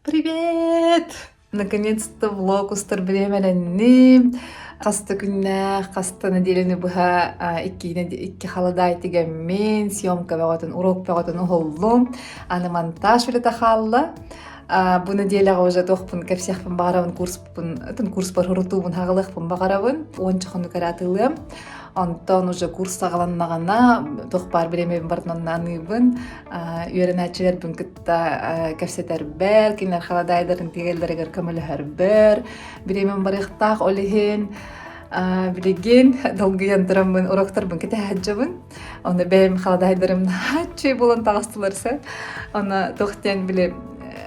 Привет! Наконец-то влог устар бириэмэлэнним. Хаста күннээх, хаста нэдиэлэни быһа икки халадаай тигэммин, съемка бөҕөтүн, урок бөҕөтүн уһуллум. Аны монтаж үлэтэ хаалла. Бу нэдиэлэҕэ уже туохпун кэпсиэхпин баҕарабын, курспун, курспар урутуубун хаҕылыахпын баҕарабын. Уонча хонук эрэ атыылыам. Онтон уже курс саҕаланнаҕына туох баар бириэмэбин барытын онно аныыбын. Үөрэнээччилэрбин кытта кэпсэтэрбэр, кинилэр халадаайдарын тигэллэригэр көмөлөһөрбөр бириэмэм барыахтаах. Ол иһин билигин долгуйан тураммын уроктарбын кэтэһэ Оны бэйэм халадаайдарым наһааччы буолан таҕыстылар сэ. Оны туох диэн били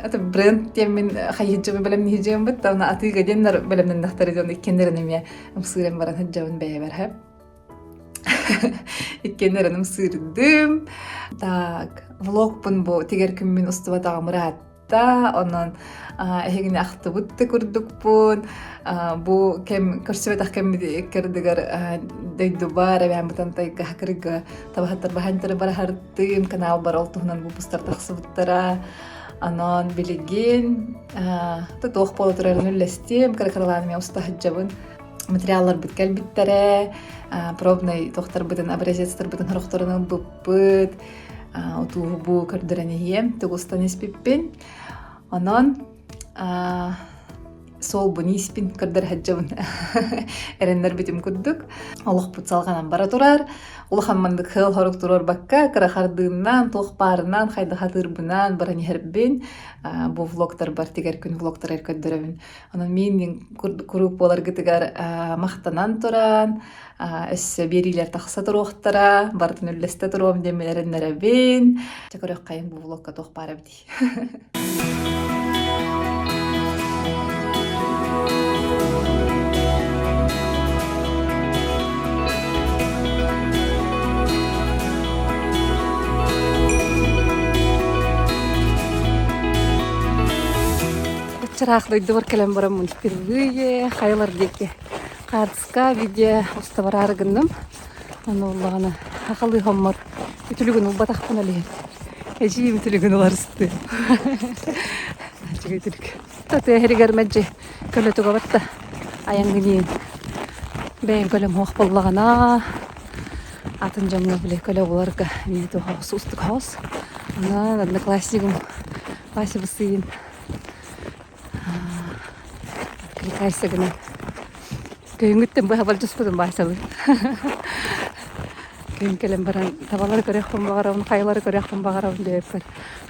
это бренд диэммин хайыһыдьабын бэлэмниһидьиэмбит, оны атыыга диэннэр бэлэмнэннэхтэр диэн иккиэннэрин эмиэ ымсыыран баран сылдьабын бэйэбэр һэ. Иккиэннэрин ымсыырдым. Так, влогпун бу тигэр күммүн устубатаҕым ыраатта, онон эһигини ахтыбыт да курдукпун. Бу кэм көрсүбэтэх кэммит иккардыгар дойдубар эбээн Бытантайга хакырга табаһаттар баһантары бараһартыым каналбар ол туһунан выпустар тахсыбыттара. Онон билигин туох буола турарын үллэстиэм, кыра-кыралаан эмиэ уста сылдьабын. Материалларбыт кэлбиттэрэ, пробнай туохтарбытын, образецтарбытын сорохторун ылбыппыт, утууһу көрдөрөн иһиэм, тугустан испиппин. Онон суолбун ииспин көрдөрө сылдьабын эрэннэрбитим курдук. Олохпут салҕанан бара турар. Улахан маннык сыал-сорук туруорбакка, кыра хардыыннан, туох баарынан, хайдах атыырбынан баран иһэрбин бу влогтарбар тигэр күн влогтарыгар көрдөрөбүн. Онон миин куруук буоларгытыгар махтанан туран, өссө биэриилэр тахса туруохтара, барытын үллэстэ туруом диэн эрэннэрэбин. Чэ көрүөххэйин бу влогка туох баар эбитий. Чыраах дойдубар кэлэн бараммын впервые хайалар диэки хаартыска видео уста бараары гынным. Ону буоллаҕына сахалыы хоммор үтүлүгүн ылбатахпын олиһин. Эдьиийим үтүлүгүн уларыстыы. Үчүгэй үтүлүк. Тыа иһигэр мэлдьи көлөтүгэ батта айаҥҥын бэйэм көлөм суох буоллаҕына атын дьоҥҥо били көлө буларга эмиэ туох уустук соҕус. Онон одноклассникым Вася Бысыин Откликайся гынан Күһүҥҥүттэн быһа болдьоспутум Васялыын. Күһүн кэлэн баран табалары көрүөхпүн баҕарабын, хайалары көрүөхпүн баҕарабын диэбиппэр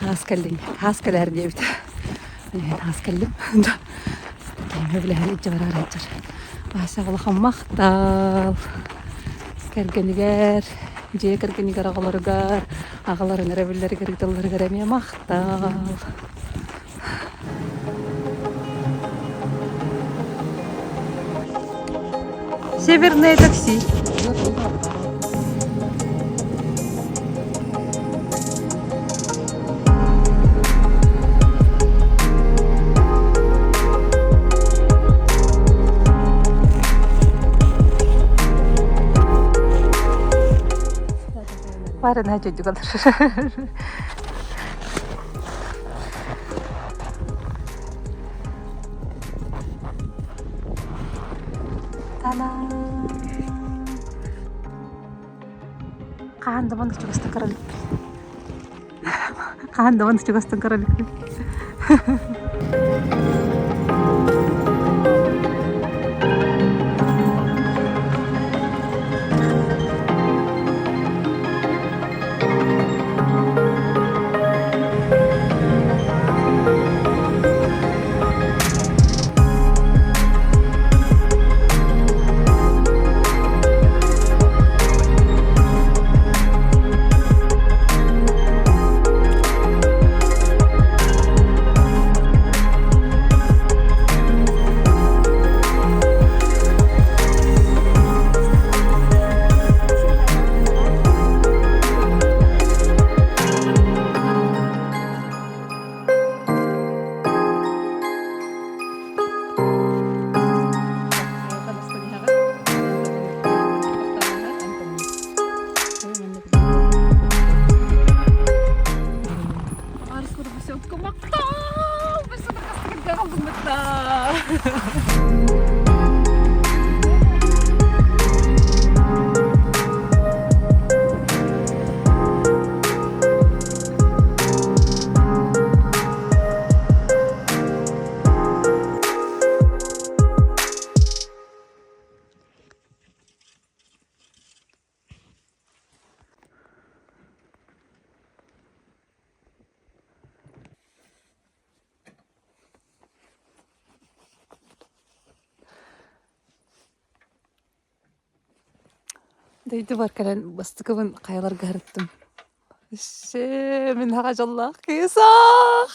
хаас кэллиҥ, хаас кэлээр диэбит. Мин хаас кэллим. Киһим сөбүлэһэн илдьэ бараары сылдьар. Вася улахан махтал кэргэнигэр, дьиэ кэргэнигэр оҕолоругар, аҕаларын өрөбүллэригэр ыыталларыгар эмиэ махтал. Северное такси. Бары наһаа дьөдьүк олорор. Та-дам! Хаһан да маннык чугастан көрө иликпин. Хаһан да маннык чугастан көрө иликпин. Дойдубар кэлэн бастакыбын хайаларга сырыттым. Өссө мин аҕа дьоллоох кыыс аах!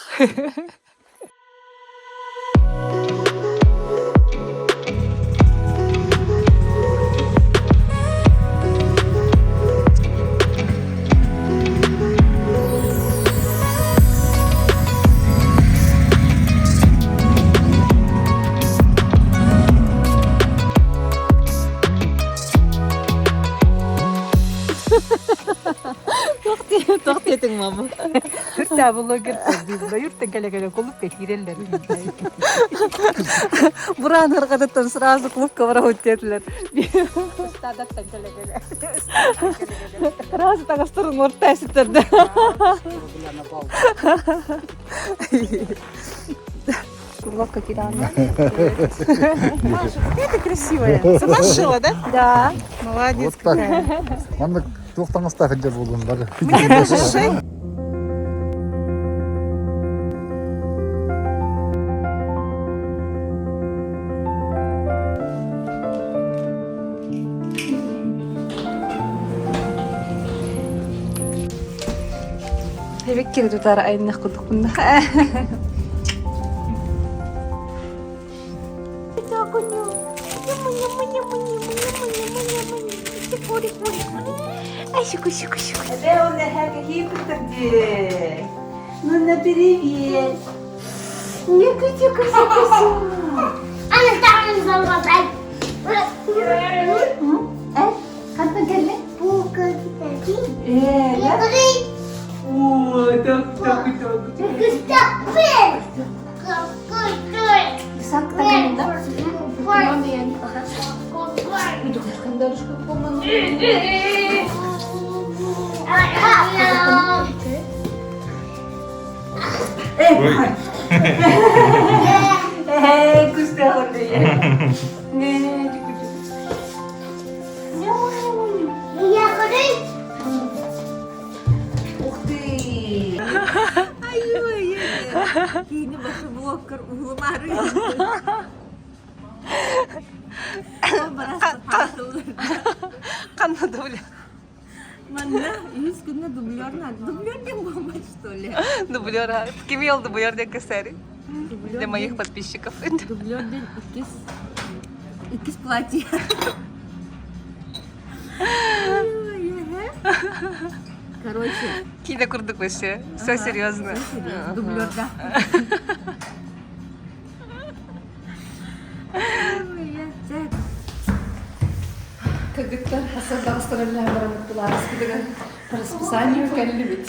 Туох диэтиҥ мама? Үртэ блогер кэлэ-кэлэ кулупка киирэллэр. Бураан ырҕатыттан сразу клубка барабыт диэтилэр. Ыстаадаттан кэлэ-кэлэ. Сразу таҥастарын уорта ситтэрдэ. Ловко кидала. Маша, какая ты красивая. Сама сшила, да? Да. Молодец Вот так. какая. Маннык туох таҥастаах илдьэр буоллун бары. Мне даже шесть. Эбиккири тутаары айанныах курдукпун Ну на привет. Ана там залмазай. Хантан кэллэ? Э, да? Ой, так, так, так. Исаак да? Эй, кустаҕын Ух ты! Киини башы блоккар уһулумаары. Ханна дубля? Манна үс күнне дублер надо. Дублер диэн буолбат, что ли? Дублер. Кими ол дублер диэн кэсэри? Для моих подписчиков. Дублер диэн иккис иккис платье. Короче. Киинэ курдук вообще. Все серьезно. Все серьезно. Дублер, да. Кыргыттар хасырдаҕыстарыллаһан бараммыттылааскытыгар по расписанию кэллибит.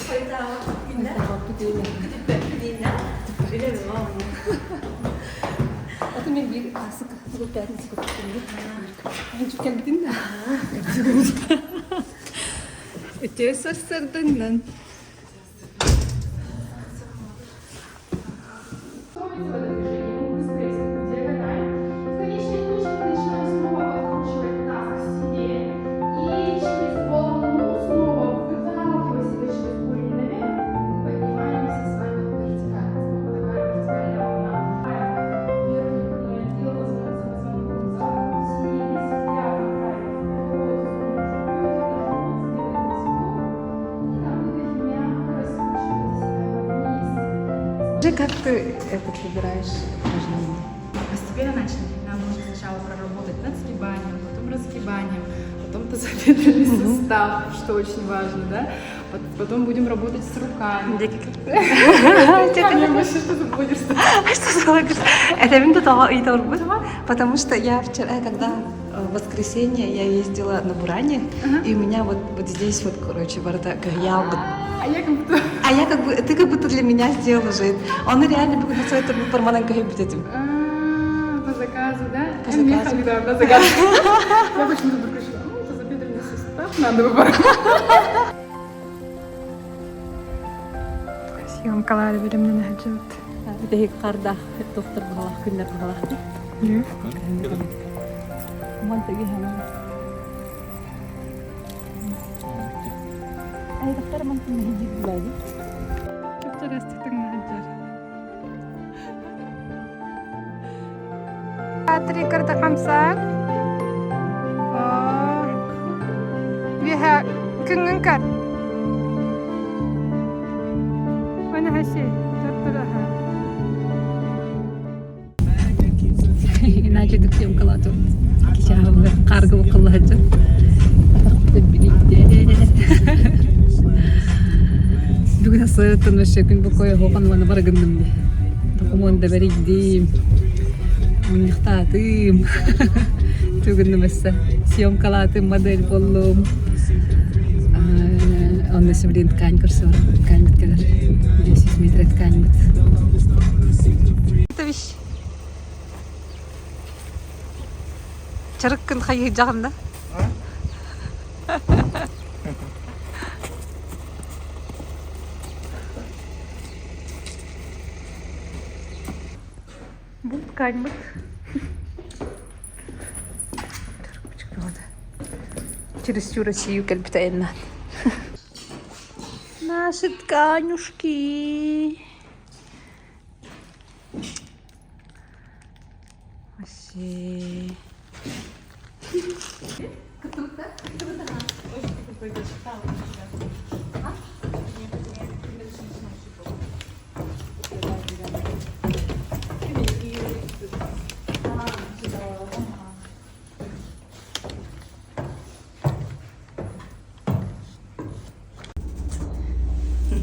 Аты мен биир асык пятница көттүм. Кэлбитин да. Үтүө сарсыарданнан. В конечной точке начинаем снова подкручивать таз к себе. И через волну снова выталкивая себя через корень наверх, поднимаемся с вами вертикально. Снова такая вертикальная волна. Верхний грудной отдел позвонится позвонком закрутились, прямо направили вперед, зону бедер, живот, сделайте вдох. И на выдохе мягко раскручивайте себя вниз. Скажи, как ты этот выбираешь упражнение? Постепенно начали. Нам нужно сначала проработать над сгибанием, потом разгибанием, потом тазобедренный сустав, что очень важно, да? Потом будем работать с руками. Вообще что за блогерство? Что за блогерство? Это именно того и того, потому что я вчера, когда В воскресенье я ездила на Буране, и у меня вот, вот здесь вот, короче, бардак, я вот А я как будто... А я как бы, ты как будто для меня сделал уже. Он реально бүгүн сойтор парманан көһөйбүт этим. По заказу, да? По заказу. Да, по заказу. Я почему-то вдруг решила, ну, тазобедренный сустав надо выбрать. Съемкалары беремнен сылдьыбыт. Бүтэһик хардаах доктор баҕалаах күннэр баҕалаах дии. Мантыгы ханан. Айдахтар мантын миһи диир Чап-чарастык таҥнаһыдьар. Три карта хамсаан. Үөһэ күҥҥүн көр. Уонна хаши туттураха. Иначе съемкалаатым. Кичаабыгар хаарга буккуллаһыдьан. Бүгүн асыттан вообще күн бокой оһохан уонна барыгынным дии. Докумуон да бэрийдим. Мунньахтаатым. Тугуннум өссө. Съемкалаатым, модель буоллум. Онно блин ткань көрсөр. Ткань бүткелер. 10 метр ткань бит. Чарыккын хайыһыдьаҕын да? Бу тканьбыт. Через всю Россию кэлбит айаннаан. Наши тканюшки. Вообще.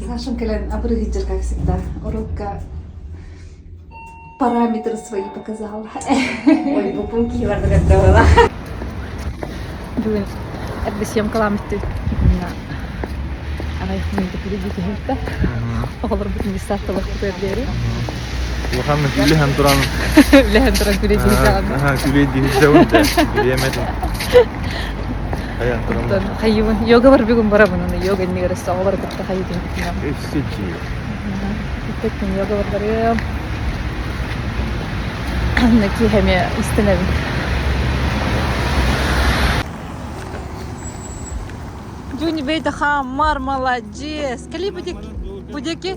Сашам кэлэн абырыһыдьыр, как всегда. Урукка параметры свои показала. Ой, бу пунки бардыгар была. Бүгүн эрдэ съемкаламмыт Арай минуту впереди түһүбүттэ. Оҕолорбут десарт диэри. Улахан үлэһэн туран Үлэһэн туран күлэ дии Аха, күлэ дии да. Бириэмэтин. Хайан туран. Хайыбын йога бар бүгүн барабын аны йога иннигэр өссө оҕолор кытта хайытын Өссө дии. Бүппэккин йога бар барыам. Киһэми истэнэбин. Дюни бейта хаммар, молодец. Кали будеки? Будеки?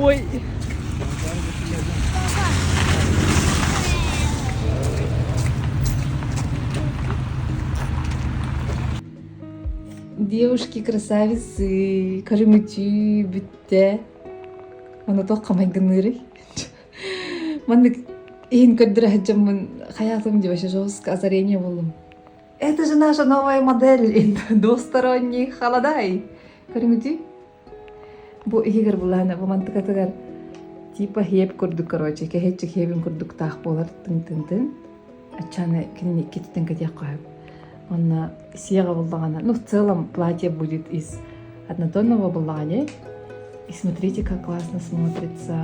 Ой. Девушки красавицы, көрүҥүтүү бүттэ. Ону туох хамайгыныырый? Маннык иһин көрдөрө сылдьаммын хайаатым дии вообще жестко озарение буллум. Это же наша новая модель двусторонний халадай. Көрүҥүтүй? Бу иһигэр булаана бу мантыкатыгар типа хиэп курдук короче кэһэччи хиэбин курдуктаах буолар тын-тын-тын. Аччаны кинини иккититтэн кэтиэх хоһуп. Онно сиэҕэ буллаҕына, ну в целом платье будет из однотонного буллаҕа И смотрите, как классно смотрится.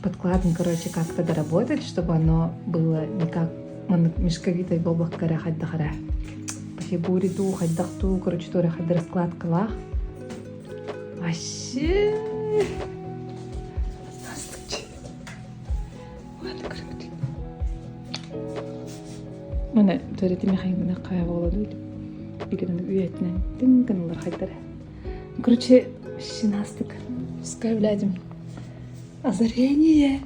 Подкладом, короче, как-то доработать, чтобы оно было не как мешковитой буолбакка хайдах эрэ. По фигуре туу, хайдах туу, короче, туора хайда раскладкалаах. Вообще. Маны туалеты механигына хайа буола Билигин үйэтинэн тыҥ гыналар хайдара. Короче, шинастык. Пускай блядим. Озарение.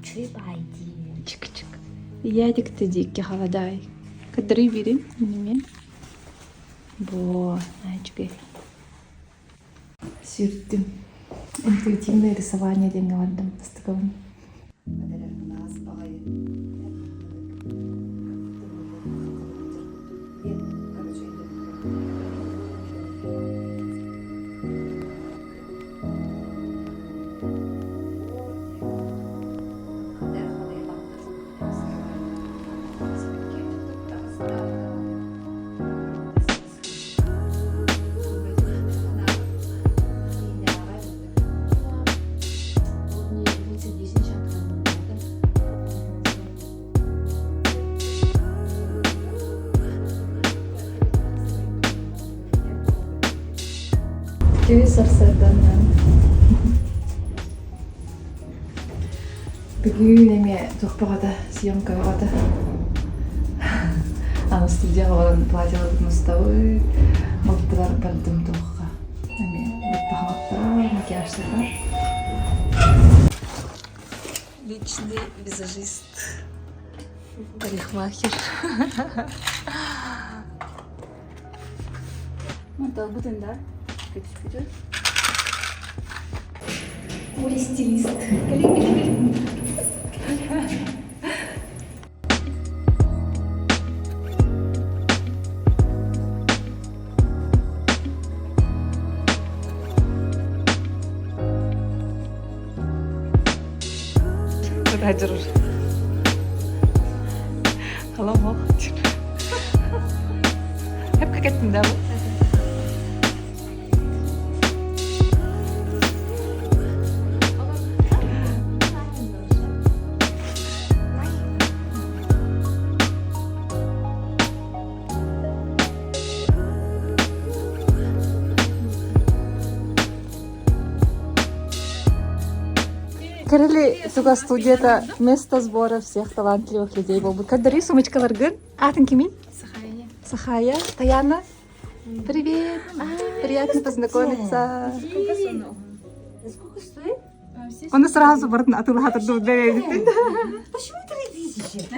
Чик-чик. Ядик ты дикий халадай. Кадры бери, неме. Бо, начгай. Сүрдүм. Интуитивное рисование диэҥҥэ бардым ыстыкабын. Үтүө сарсыарданнан. Бүгүн эмиэ туох бөҕөтө, съемка бөҕөтө. Аны студияҕа баран платьеларбытын устабыт. Балтыбар бардым туохха. Эмиэ баттахаматтар, макияжтатар. Личный визажист, парикмахер. Манталбытын да көтүспүтү. Ой, стилист. Куда Алло, Hep кеттим да бу. Кэрили туга студията место сбора всех талантливых людей буолбут. Каддары сумочкаларгын. Атын кимий? Сахая. Сахая. Таяна. Привет. Приятно познакомиться. Сколько стоит? Оны сразу бардын атылаһатырды бэйэбитин. Почему 3000?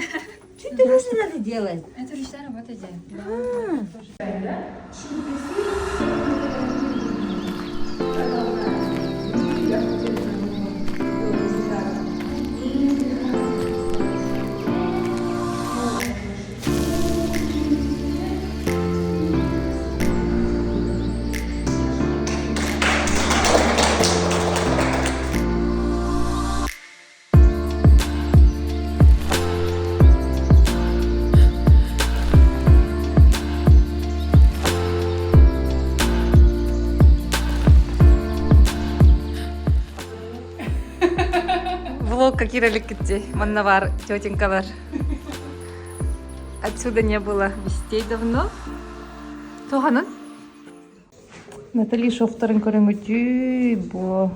Что ты ручно надо делать? Это ручная работа идея. Влог киирэ иликкит Манна баар тетенькалар. Отсюда не было вестей давно. Туоханын? Натали шовтарын көрөҥүтүй бу.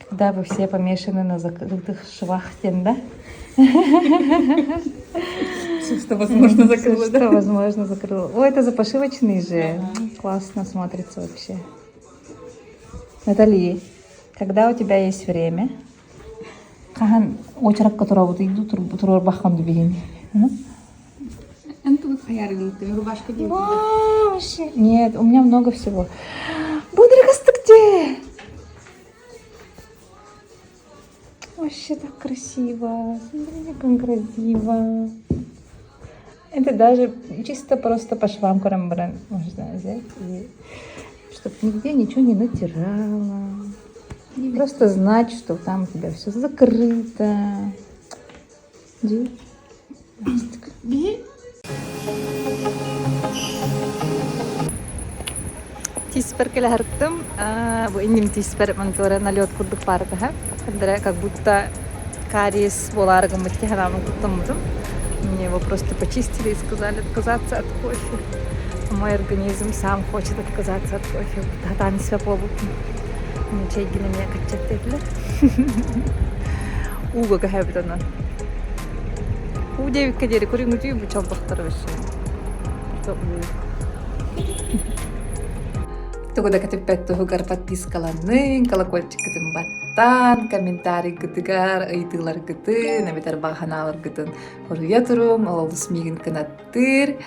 Когда вы все помешаны на закрытых швах тем, да? Все, что возможно, закрыла, Все, что возможно, закрыла. Ой, это запошивочный же. Классно смотрится вообще. Натали, когда у тебя есть время? Хаһан очерак которого иду туруорбаххан дубиһин. Рубашка Вообще. Нет, у меня много всего. Бодрикасты где? Вообще так красиво. Смотрите, как красиво. Это даже чисто просто по швам карамбран можно взять и чтобы нигде ничего не натирало. Просто знать, что там у тебя все закрыто. Ди. Би. Тииспэр кэлэ сырыттым. Бу инним тииспэр мантылара налет курдук баар этэ. Как будто кариес буолаары гыммыт киһи куттаммытым. Мне его просто почистили и сказали отказаться от кофе. Мой организм сам хочет отказаться от кофе. Хатаан испэт буолбуппун. Чэйгин эмиэ каччаттыылар. Ууга көһөбүт онон. Уу диэбиккэ диэри көрүҥүтүй бу чолбохтор вообще. Уу. Тугу да көтүппэт туһугар подпискаланыҥ, колокольчиккытын баттаан, комментарийгытыгар, ыйытыыларгытын, эбэтэр баҕа санааларгытын хоруйа туруҥ, ол олус миигин кынаттыыр.